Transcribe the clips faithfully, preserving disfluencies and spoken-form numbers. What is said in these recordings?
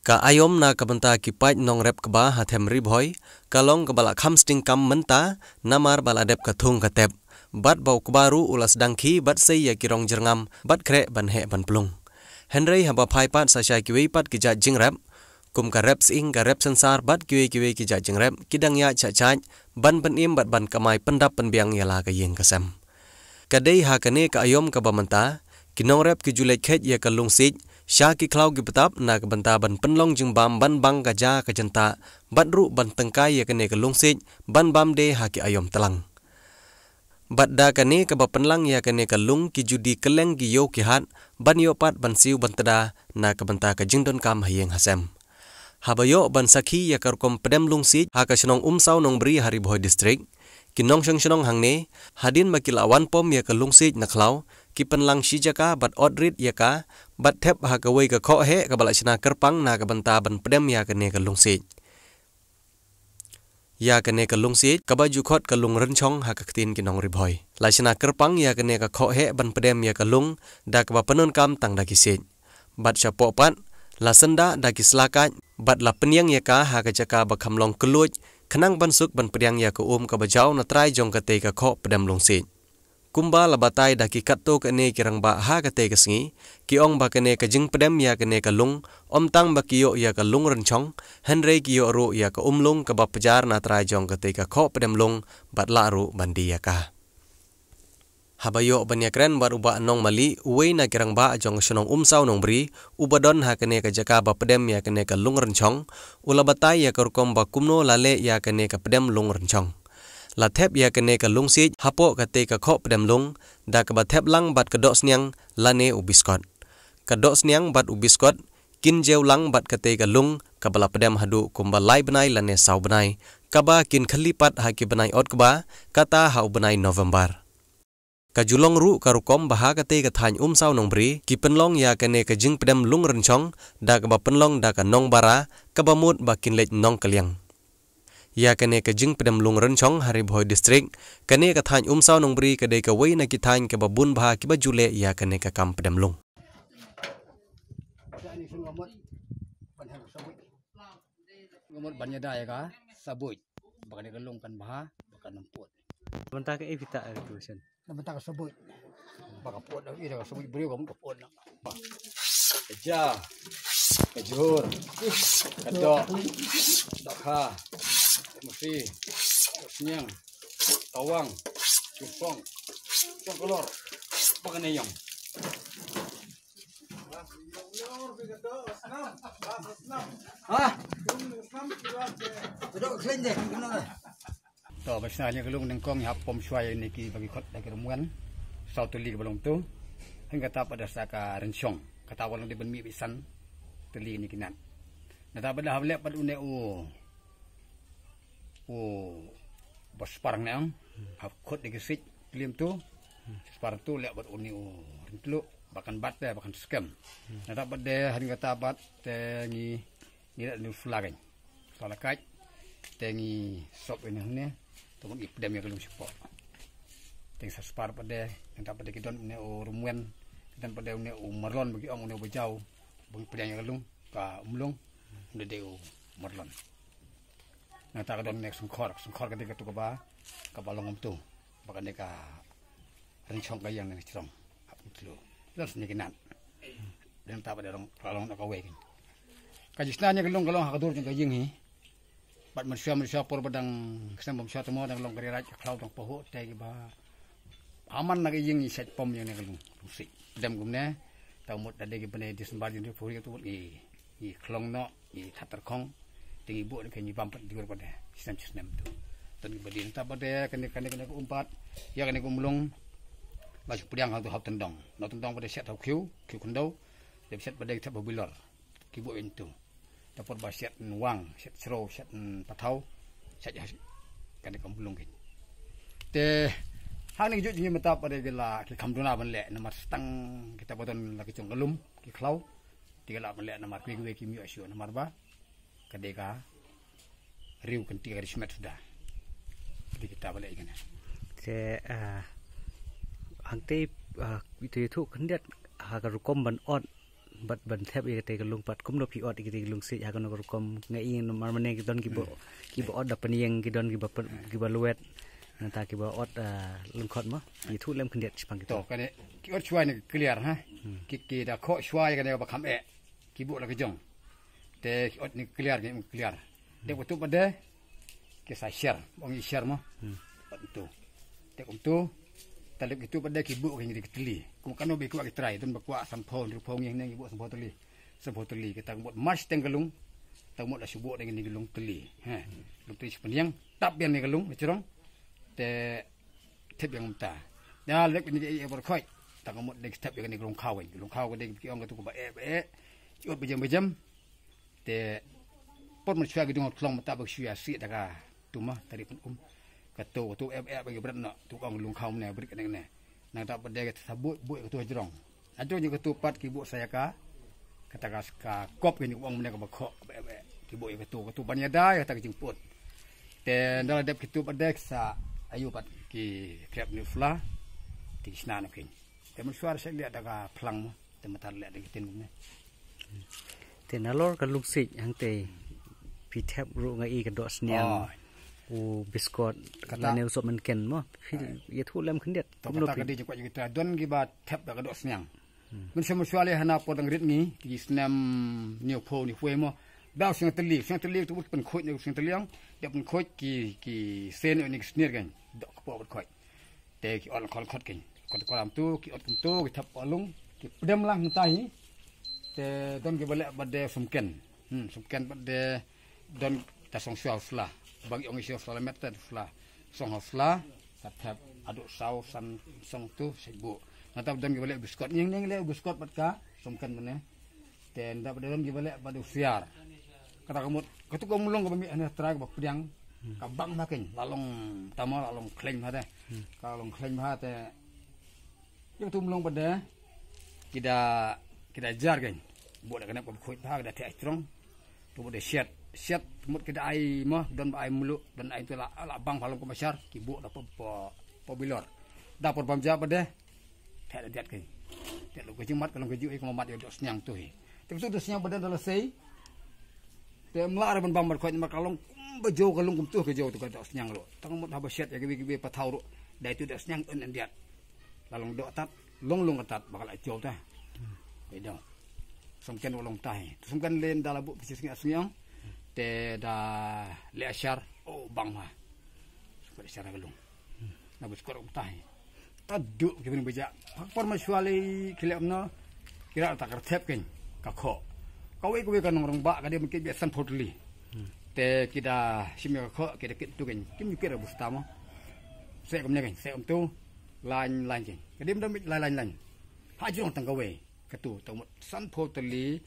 Ka aiom na ka bynta ki paid nongrep kba ha them Ri Bhoi ka long kaba la kham sting kam mynta, namar ba la dep ka thung ka tep, bad ba u kba ruh u la sdang khie bad sei ïa ki rong jyrngam bad khreh ban heh ban plung. Hynrei haba phai pat sa sha kiwei pat ki jait jingrep, kum ka rep sying, ka rep synsar bad kiwei kiwei ki jait jingrep, ki dang ïaid shah shah ban pynim bad ban kamai pyndap pynbiang ïa la ka ïing ka sem. Ka dei ha kane ka aiom kaba mynta ki nongrep ki ju leit kheit ïa ka lungsiej sha ki khlaw ki btap na ka bynta ban pynlong jingbam, ban bang ka ja ka jyntah, bad ruh ban tyngkai ïa kane ka lungsiej ban bam de ha ki aiom tlang. Bad da kane kaba pynlang ïa kane ka lung ki ju die kylleng ki ïew ki hat ban ïoh pat ban siew ban tda na ka bynta ka jingdonkam ha ïing ha sem. Haba ïoh ban sakhi ïa ka rukom pdem lungsiej ha ka shnong Umsaw Nongbri ha Ri Bhoi District, ki nongshong shnong hangne, hadien ba ki la wan pom ïa ka lungsiej na khlaw, ki pynlang shi jaka bad ot rit ïa ka, bad thep ha kawei ka khoheh kaba la shna kyrpang na ka bynta ban pdem ïa kane ka lungsiej. Ïa kane ka lungsiej kaba ju khot ka Lung Rynshong ha ka ktien ki nong Ri Bhoi. La shna kyrpang ïa kane ka khoheh ban pdem ïa ka lung da kaba pyndonkam tang da ki siej. Bad shapoh pat la syndah da ki slakaid bad la pynïeng ïa ka ha ka jaka ba kham long kylluid, khnang ban suk ban pdiang ïa ka um kaba jaw na trai jong katei ka khoh pdem lungsiej. Kumba la batai da ki katto katne ki rangbah ha katei ka sngi, ki ong ba kane ka jingpdem ïa kane ka lung ym tang ba ki ïoh ïa ka Lung Rynshong, hynrei ki ïoh ruh ïa ka um lung kaba pjar na trai jong katei ka khoh pdem lung bad lah ruh ban die ïa ka. Haba ïoh ban ïakren bad u Bah Nongmali, uwei na ki rangbah jong shnong Umsaw Nongbri, uba don ha kane ka jaka ba pdem ïa kane ka Lung Rynshong, u la batai ïa ka rukom ba kumno la leh ïa kane ka pdem Lung Rynshong. La thep ïa kane ka lungsiej hapoh katei ka khoh pdem lung da kaba thep lang bad ka dohsniang lane u biskot. Ka dohsniang bad u biskot kin jew lang bad katei ka lung kaba la pdem haduh kumba lai bnai lane saw bnai, kaba kin khylli pat ha ki bnai ot kba, kata ha u bnai November. Ka ju long ruh ka rukom ba ha katei ka thaiñ Umsaw Nongbri ki pynlong ïa kane ka jingpdem Lung Rynshong da kaba pynlong da ka nongbara, kaba mut ba kin leit nongkylliang. Ïa kane ka jingpdem Lung Rynshong ha Ri Bhoi District, kane ka thaiñ Umsaw Nongbri ka dei kawei na ki thaiñ kaba bun bha kiba ju leh ïa kane ka kam pdem lung. Ngamut ban ïada ïa ka sabuit ba kane ka lung kan bha, ba kan ym pud. Mynta ka ei phi ta ka tu shen. Na mynta ka sabuit ba ka pud, ïa ka sabuit briew ka mut ka pud na. Ka ja, ka jhur, ka doh, dohkha, ka musi, ka sniang, tawang, chupong, chong kolor, ba kane ïong. Ha? Te dok khlaiñ de, khlaiñ de. To, ba shna ïa ka lung nyngkong, ngi hap pom shuwa ïa kine ki ba ki khot da ki rymwen. Saw tylli kiba long tu. Hynrei kata pat da sa ka rynshong. Kata ba long de ban mih ba san tylli kine ki nat. Nata pat da hap leh pat une u u ba spar ne ang, hap khot de ki sik klim tu, spar tu leh bad uni u ryntluh, ba kan bat de, ba kan skhem. Nata bad de, hynrei kata bad te ngi, ngi leh uni u sula kaiñ. Sula kaiñ, te ngi sop uni hangne, te ngi pdem ïa ka lung shapoh. Te ngi sa spar bad de, nata bad de ki don uni u rymwen, ki don bad de uni u marlon ba ki ong uni u ba jaw, ba ngi pdem ïa ka lung, ka um lung, uni de u marlon. Nangta ka don ne ka sngkhor, ka sngkhor ka dei katu kaba, kaba long kumtu. Ba ka dei ka rynshong ka ïeng ne ka shrong. Hap kumtu. Don sne ki nat. Nangta ba dei rong, ka long na kawei. Ka jingshna ne ka long, ka long ha ka dur jong ka ïing hi. Bad mynshuwa, mynshuwa por ba dang snem ba mynshuwa te mo dang long ka ri raij ka khlaw dang pahuh te kiba. Haman na ka ïing i sait pom ïa ne ka long. Lungsik. Dem kumne. Tau mut da dei ki bnai December jong ka puri tu mut i, i khlong noh. Ngi that tyrkhong, te ngi buh ne ka ngi bam pat dior pat de, snem snem tu. Ton ngi ba din ta pat de, kane, kane, kane ka um pat, ïa kane ka um lung, la shu pdiang hang tu hap tendong. No tendong pat de shet hap khiew, khiew khyndew, de shet pat de thep hap bilor. Ki buh in tu. Ta por ba shet nwang, shet sro, shet pathaw, shet ïa kane ka um lung kin. Te, hang ne ki juh jingim mynta pat de ki la, ki kham duna ban leh, namar stang, kita ba don la ki jong ka lum, ki khlaw, Te ka lah ban leh namar kiwei kiwei kim ïoh shuh namar ba ka dei ka riew kynti ka ri shimet suda. Ka dei kita ba leh kane. Te, ah, hangtei, ah, ito ïathuh khyndiat ha ka rukom ban ot Bad ban thep ïa kata ka lung pat kumno phi ot ïa kata ka lung siej ha kano ka rukom? Nga i namar mynne ki don kiba, kiba ot da pynïeng, ki don kiba pyn-, kiba luet. Nangta kiba ot, ah, lyngkhot mo. Ïathuh lem khyndiat shaphang kita. To, kane ki ot shuwa ne ka kliar, ha. Ki, ki da khoh shuwa ïa kane kaba kham eh. Ki buh la ka jong. Te ki ot ne ka kliar, ne ka kliar. Te utu pat de ki sa sher, ong i sher mo. Ot utu. Te utu. Te lep kitu pat de ki buh ka ngi ki tylli. Kum kano ba ki kwah ki trai, don ba kwah sanphew, hynriewphew ngi ne ngi buh sanphew tylli. Sanphew tylli, kata ka mut mar shiteng ka lung. Ta ka mut la shu buh da ngi ki lung tylli. He. Lung tylli shu pynïeng, tap biang ne ka lung, la jrong. Te thep ïa nga mynta. Da lep ïa kane ka ïa baroh khoit. Ta ka mut dei thep ïa kane ka lungkhaw, eh. Lungkhaw ka dei ki ong katu kaba eh, ba eh. Ki ot ba jem, ba jem. Te por mynshuwa ki dung khlong mynta ba ki shu ïa sih da katu ma, ta ri pyn um. Katu, katu eh, eh, ba ki bret noh. Tu ong lungkhaw ne, bret kane ne. Nangta pat dei kata sa buh, buh katu hajrong. Hajrong ïa katu pat ki buh sa ïa ka. Kata ka, ka kop kane ka ong mynne kaba khoh, kaba eh, eh. Ki buh ïa katu, katu ban ïada ïa kata ka jingput. Te nda la dep kitu pat de ki sa ïoh pat ki krep ne u sla. Te ki shna noh kein. Te mynshuwa sa leh da ka phlang mo. Te mynta leh da ki tin kumne. Te nalor ka lung siej hangtei phi thep ruh nga i ka doh sniang. Oh. U biskot, kata lane u sop mynken mo. Phi ïathuh lem khyndiat. To kumno kata phi ka dei jingkwah jong kita, don kiba thep da ka doh sniang. Mynshuwa mynshuwa lei hana por dang rit ngi, ki snem hynñiewphew hynñiewphew wei mo. Da u sniang tylli, u sniang tylli tu pynkhuid ne u sniang tylli ong. Da pynkhuid ki, ki sen ne ki snier kan. Doh kpoh bad khuid. Te ki ot lyngkhot lyngkhot kein. Kot koram tu, ki ot kumtu, ki thep ha lung, ki pdem lang mynta hi. Te don kiba leh bad de sumken. Hmm, sumken bad de don ta song shuwa u sla. Ba ki ong shuwa u sla, la met ta u sla. Song ha u sla, ta thep haduh saw san song tu, sa buh. Nangta don kiba leh biskot, ngi ngi leh biskot bad ka sumken mynne. Te nda ba don kiba leh bad u siar. Kata ka mut, katu ka mlong kaba mih hane trai kaba pdiang, ka bang bha kein, la long tama, la long khlaiñ bha te. Ka long khlaiñ bha te. Ïa katu mlong pat de, ki da, ki da jar kein. Buh da ka nep kaba khuid bha, ki da theh strong. Tu buh da shet, shet, mut ki da ai mo, don ba ai mluh, don ai tu la, la bang bha long kumba shar, ki buh da pa, pa, pa bilor. Da por bam ja pat de, theh da diat kein. Te long ka jingmat, ka long ka jingui, ka mat ïa u doh sniang tu hi. Te katu doh sniang pat de da la sei. Te ym lah re ban bam bad khuid namar ka long kumba jew, ka long kumtu ka jew tu ka doh sniang ruh. Tang mut haba shet ïa kiwei kiwei pathaw ruh. Da itu doh sniang un yndiat. La long doh tat, long long tat ba ka la jew ta. Te dong. Sumken wa long ta hi. Tu sumken lem da la buh phi sngi sngi ong. Te da leh ashar, oh bang ma. Sumken ashar ka long. Na bus kor um ta hi. Ta duh ki bring baja. Phak por mynshuwa lei ki leh kumno. Ki rah ta ka rthep kein. Ka khoh. Kawei kawei ka nongrangbah ka dei ban kit biang sanphew tylli. Te ki da shim ïa ka khoh, ki da kit tu kein. Kim ju kit da bus ta mo. Seh kumne kein, seh kumtu. Lain lain kein. Ka dei ban da mit lain lain lain. Hajrong tang kawei. Katu, tang mut sanphew tylli.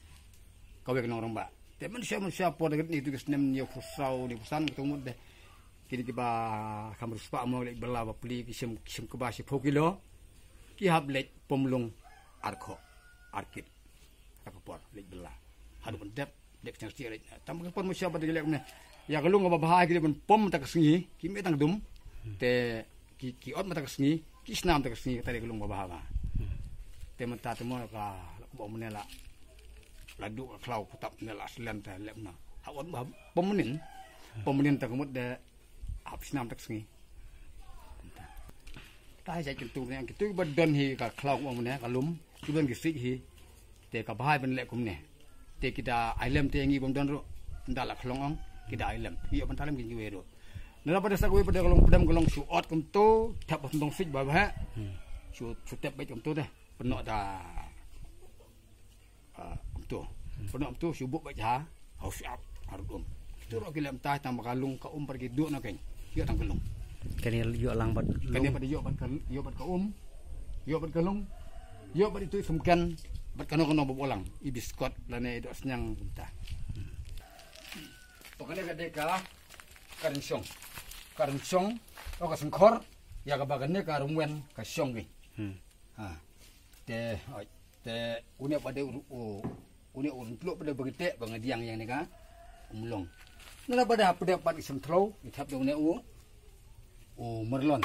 Kawei ka nongrangbah. Te mynshuwa mynshuwa por da ka rit ngi tu ki snem hynñiewphew saw, hynñiewphew san, katu mut de. Kine kiba kham riewspah mo leit bylla bapli ki shim, ki shim kaba shiphew kilo. Ki hap leit pom lung ar khoh, ar kit. Ka por leit bylla. Haduh ban dep, dep sniang sniang leit. Tang ka por mynshuwa pat de ki leh kumne. Ïa ka lung kaba bha ki leit ban pom mynta ka sngi, ki mih tang dum. Te ki, ki ot mynta ka sngi, ki shna mynta ka sngi, kata dei ka lung ba bha ba. Te mynta te mo ka, la kaba mynne la, la duh ka khlaw, ka tap ne la slen te leh kumno. Ha ot ba pom mynnin, pom mynnin te ka mut de hap shna mynta ka sngi. Ta hi jait kyntu ne, kyntu ba don hi ka khlaw kaba mynne, ka lum, ki don ki siej hi. Te ka bha ban leh kumne. Te ki da ai lem te ngi bym don ruh. Nda la khlong ong, ki da ai lem. Ngi ïoh ban ta lem ki ngi wei ruh. Nda la pat de sa kawei pat de ka long pdem ka long shu ot kumtu, thep ba sngewdong siej ba bha. Shu, shu thep beit kumtu de. Pynnoh da, ah, kumtu. Pynnoh kumtu shu buh beit ha. Hau siap, harud um. Tu ruh ki lem tai tang ba ka lung ka um pat ki duh na kein. Ïoh tang ka lung. Kane ïoh lang bad lung. Kane pat ïoh bad ka, ïoh bad ka um. Ïoh bad ka lung. Ïoh bad itu sumken. Bad kano kano ba buh lang. I biskot lane i doh sniang mynta. To kane ka dei ka, ka rynshong. Ka rynshong, o ka sngkhor, ïa kaba kane ka rymwen ka shong kein. Hmm. Ha. Te, oi, te, une pat de u, u, une u ryntluh pat de ba ki teh, ba nga diang ïa kane ka, u mlong. Nana pat de hap de pat ki sngewthlou, ki thep de une u, u myrlon.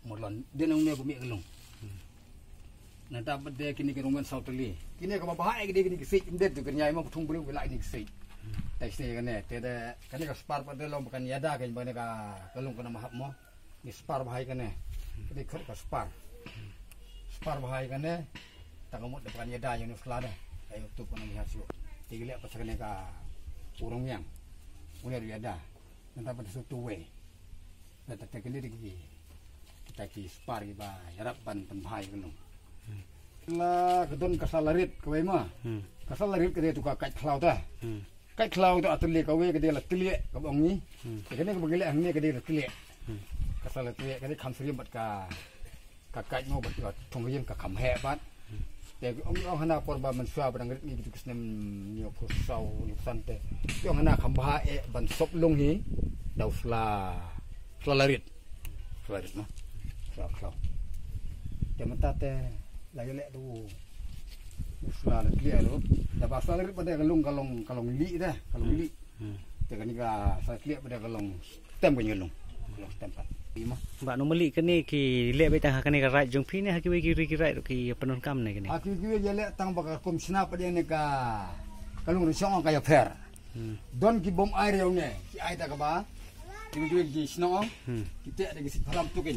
Myrlon. De na une ba mih ka lung. Nangta pat de kine ki rong myn saw tylli. Kine kaba bha ïa ki de kine ki siej, ym dei tu kane ïa ma phuthung briew ki la kine ki siej. Te sne kane te de kane ka spar pat de long ba kan ïada kane ba kane ka ka long kana mahap mo. Ni spar bha ïa kane. Kane khot ka spar. Spar bha ïa kane. Ta ka mut de ba kan ïada ïa u sla de. Ka ïa u tup kana ïa shu. Te ki leh pat sa kane ka u rong miang. Une ruh ïada. Nangta pat de shu tu wei. Nangta te kine de ki kita ki spar kiba ïarap ban pynbha ïa ka long. La ka don ka sla larit kawei ma. Hmm. Ka sla larit ka dei tu ka kait khlaw ta. Hmm. Kait khlaw ta atylli kawei ka dei la tlieh kaba ong ngi. Hmm. Te kane kaba ngi leh hangne ka dei la tlieh. Hmm. Ka sla la tlieh ka dei kham syriem bad ka ka kait mo bad ka thong ïing ka kham heh bad. Hmm. Te ong ong hana por ba mynshuwa ba dang rit ngi kitu ki snem hynñiew phew saw hynñiew phew san te. Ong hana kham bha eh ban sop lung hi. Da u sla sla larit. Sla larit ma. Sla khlaw. Te mynta te la ïaleh tu u sla la tlieh lu. Da ba sla larit ba de ka long ka long ka long lieh de ka long lieh. Hmm. Te kane ka sla tlieh ba de ka long stem ka long. Ka long stem pat. Ima. Ba normally kane ki leh beit tang ha kane ka raid jong phi ne ha kiwei ki ri ki raid ruh ki pyndonkam ne kane. Ha kiwei kiwei ïaleh tang ba ka kum shna pat ïa ne ka ka long ri shong ka ïapher. Hmm. Don ki bym ai riewne ki ai ta kaba. Kiwei kiwei ki shnong. Hmm. Ki teh da ki sipharam tukin.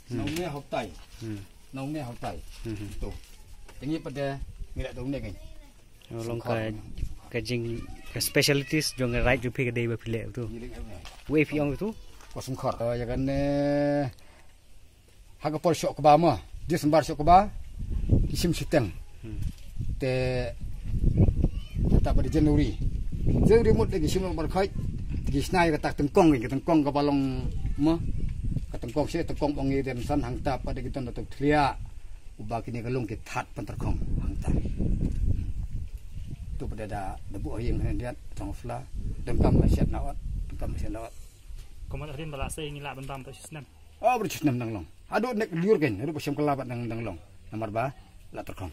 Hmm. Nong ne hok tai. Hmm. Nong ne hok tai. Hmm. Tu. Te ngi pat de ngi leh tu ne kan. Long ka ka jing ka specialities jong ka raid jong phi ka dei ba phi leh tu. Wei phi ong tu. Ka sngkhor. Ya kan ha ka por shok kaba ma December shok kaba ki shim shiteng. Hmm. Te ta ba de January. January mut de ki shim bar khait. Ki snai ka tak tengkong ka tengkong kaba long ma. Ka tengkong shi tengkong bang ngi den san hangta pat de ki ton da tok thlia. Uba kine ka long ki that pynterkhong hangta. Tu pat da da buh ïing hyndiat tang fla. Dengkam la shet na ot, dengkam la shet na ot. Kumno rin ba la sei ngi la ban bam to shisnem. Oh, bru shisnem dang long. Haduh nek liur ken, haduh ba shem kala bat dang dang long. Namar ba la terkhong.